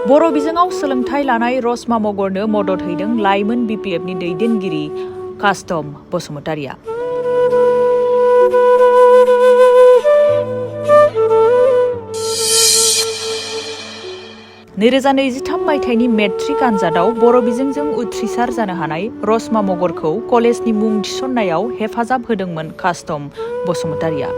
बर' बिजोङाव सोलोंथाइ लानाय रसमा मगरनो मदद हैदों लाइमोन बिपिएफनि दैदेनगिरि कास्टम बसुमतारिया। 2023 मायथाइनि मेट्रिक आनजादाव बर' बिजोंजों उथ्रिसार जानो हानाय रसमा मगरखौ कलेजनि मुं थिसननायाव हेफाजाब होदोंमोन कास्टम बसुमतारिया।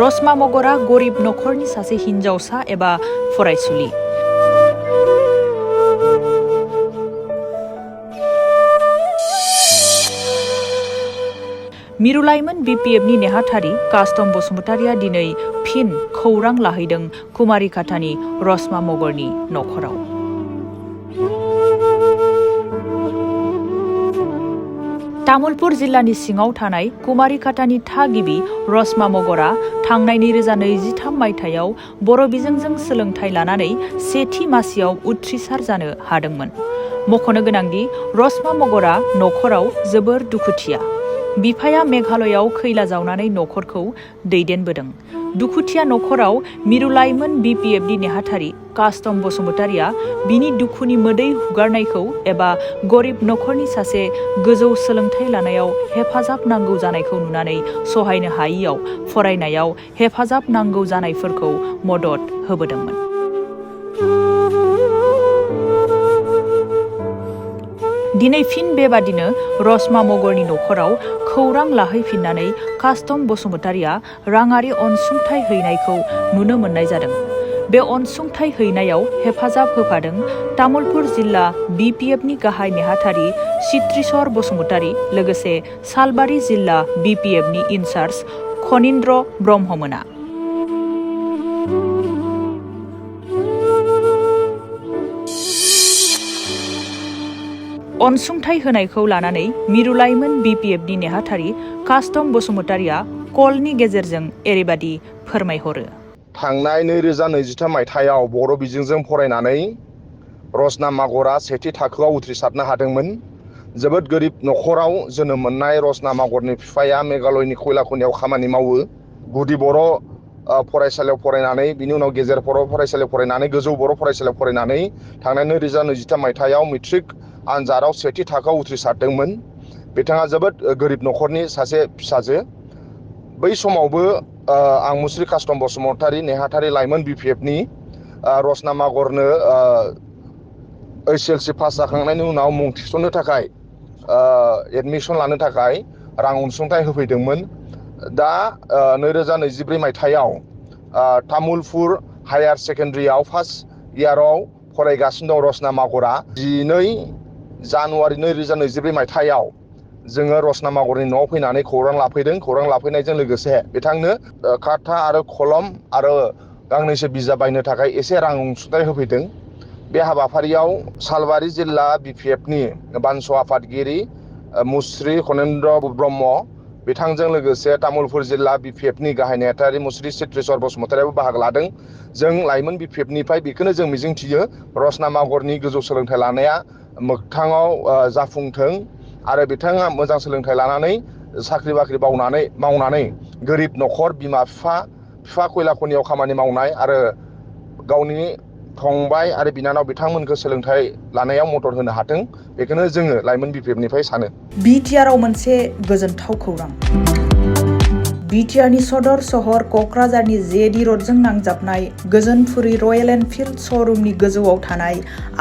रसमा मगरा गरिब नखरनि सासे हिनजावसा एबा फरायसुलि। मिरु लाइमोन बिपिएफनि नेहाथारि कास्टम बसुमतारिया दिनै फिन खौरां लाहैदों कुमारिकाटानि रसमा मगरनि नखराव। तामुलपुर जिल्लानि सिङाव थानाय कुमारिकाटानि थागिबि रसमा मगरा थांनाय 2023 मायथाइयाव बर' बिजोंजों सोलोंथाइ लानानै सेथि मासियाव उथ्रिसार जानो हादोंमोन। मख'नो गोनांदि रसमा मगरा नखराव जोबोर दुखुथिया। बिफाया मेघालयाव खैला जावनानै नखरखौ दैदेनबोदों। दुखुथिया नखराव मिरु लाइमोन बिपिएफनि नेहाथारि कास्टम बसुमतारिया बिनि दुखुनि मोदै हुगारनायखौ एबा गरिब नखरनि सासे गोजौ सोलोंथाइ लानायाव हेफाजाब नांगौ जानायखौ नुनानै सहायनो हायियाव फरायनायाव हेफाजाब नांगौ जानायफोरखौ मदद होबोदोंमोन। दिनै फिन बेबादिनो रसमा मगरनि नखराव खौरां लाहैफिननानै कास्टम बसुमतारिया राङारि अनसुंथाइ हैनायखौ नुनो मोननाय जादों। बे अनसुंथाइ हैनायाव हेफाजाब होफादों तामुलपुर जिल्ला बिपिएफनि गाहाय नेहाथारि चित्रिसर बसुमतारि लोगोसे सालबारि जिल्ला बिपिएफनि इनचार्ज खनिन्द्र ब्रह्ममोना। अनसुंथाइ होनायखौ लानानै मिरु लाइमोन बिपिएफनि नेहाथारि कास्टम बसुमतारिया कलनि गेजेरजों एरैबादि फोरमायहरो। थांनाय 2023 मायथाइयाव बर' बिजोंजों फरायनानै रसना मगरा सेथि थाखोआव उथ्रिसारनो हादोंमोन। जोबोद गोरिब नखराव जोनोम मोननाय रसना मगरनि बिफाया मेघालयनि खैला खनियाव खामानि मावो। गुदि बर' फरायसालियाव फरायनानै बिनि उनाव गेजेर बर' फरायसालियाव फरायनानै गोजौ बर' फरायसालियाव फरायनानै थांनाय 2023 मायथाइयाव मेट्रिक आनजादाव सेथि थाखोआव उथ्रिसारदोंमोन। बिथाङा जोबोद गोरिब नखरनि सासे फिसाजो। बै समावबो आं मुस्रि कास्टम बसुमतारि नेहाथारि लाइमोन बिपिएफनि रसना मगरनो HLC पास जाखांनायनि उनाव मुं थिसननो थाखाय एडमिसन लानो थाखाय रां अनसुंथाइ होफैदोंमोन। दा 2024 मायथाइयाव तामुलपुर हायार सेकेन्डारियाव फार्स्ट इयाराव फरायगासिनो दं रसना मगरा। 12 जानुवारि 2024 मायथाइयाव जोङो रसना मगरनि न'आव फैनानै खौरां लाफैदों। खौरां लाफैनायजों लोगोसे बिथांनो खाथा आरो कलम आरो गांनैसो बिजाब बायनो थाखाय एसे रां अनसुंथाइ होफैदों। बे हाबाफारियाव सालबारि जिल्ला बिपिएफनि बानस' आफादगिरि मुस्रि खनिन्द्र ब्रह्म बिथांजों लोगोसे तामुलपुर जिल्ला बिपिएफनि गाहाय नेहाथारि मुस्रि चित्रिसर बसुमतारियाबो बाहागो लादों। जों लाइमोन बिपिएफनिफ्राय बेखौनो जों मिजिंथियो रसना मगरनि गोजौ सोलोंथाइ लानाया मोगथाङाव जाफुंथों आरो बिथाङा मोजां सोलोंथाइ लानानै साख्रि बाख्रि मावनानै गोरिब नखर बिफा खैला खनियाव खामानि मावनाय आरो गावनि फंबाय आरो बिनानाव बिथांमोनखौ सोलोंथाइ लानायाव मदद होनो हाथों। बेखौनो जोङो लाइमोन बिपिएफनिफ्राय सानो। बिटिआरआव मोनसे गोजोनथाव खौरां। बिटिआरनि सदर सहर क'क्राझारनि जेडि रडजों नांजाबनाय गोजोनपुरी रयेल एनफिल्ड श'रुमनि गोजौआव थानाय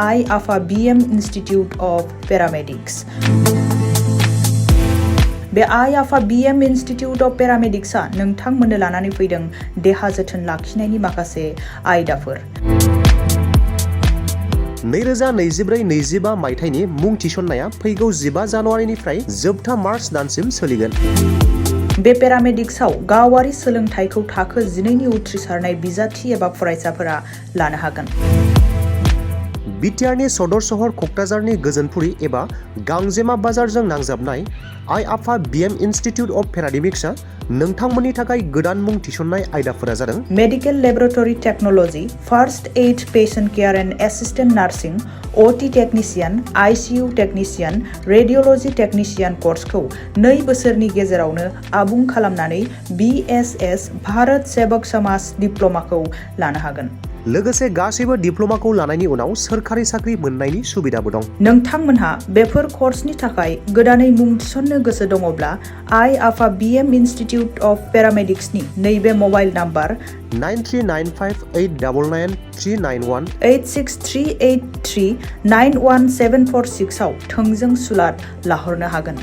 आइ आफा बिएम इन्स्टिटिउट अफ पेरामेडिक्स। बे आइ आफा बिएम इन्स्टिटिउट अफ पेरामेडिक्सआ नोंथांमोननो लानानै फैदों देहा जोथोन लाखिनायनि माखासे आयदाफोर। 2024-25 मायथाइनि मुं थिसननाया फैगौ 15 जानुवारिनिफ्राय जोबथा मार्च दानसिम सोलिगोन। बे पेरामेडिक्सआव गावारि सोलोंथाइखौ थाखो 12नि उथ्रिसारनाय बिजाथि एबा फरायसाफोरा लानो हागोन। बिटिआरनि सदर सहर कक्राझारनि गोजोनपुरी एबा गांजेमा बाजारजों नांजाबनाय आइ आफा बिएम इन्स्टिट्युट अफ पेरामेडिक्सआ नोंथांमोननि थाखाय गोदान मुं थिसननाय आयदाफोरा जादों medical laboratory technology, first aid patient care and assistant nursing, OT technician, ICU technician, radiology technician कोर्सखौ 2 बोसोरनि गेजेरावनो आबुं खालामनानै बीएसएस भारत सेवक समाज डिप्लोमाखौ लानो हागोन। लोगोसे गासैबो डिप्लोमाखौ लानायनि उनाव सोरखारि साख्रि मोननायनि सुबिदाबो दं। नोंथोंमोनहा बेफोर कर्सनि थाखाय गोदानै मुं थिसननो गोसो दङब्ला आइ आफा बिएम इन्स्टिट्युट अफ पेरामेडिक्सनि नैबे मबाइल नाम्बार 9395899391 86383914746 आव थोंजों सुलाद लाहरनो हागोन।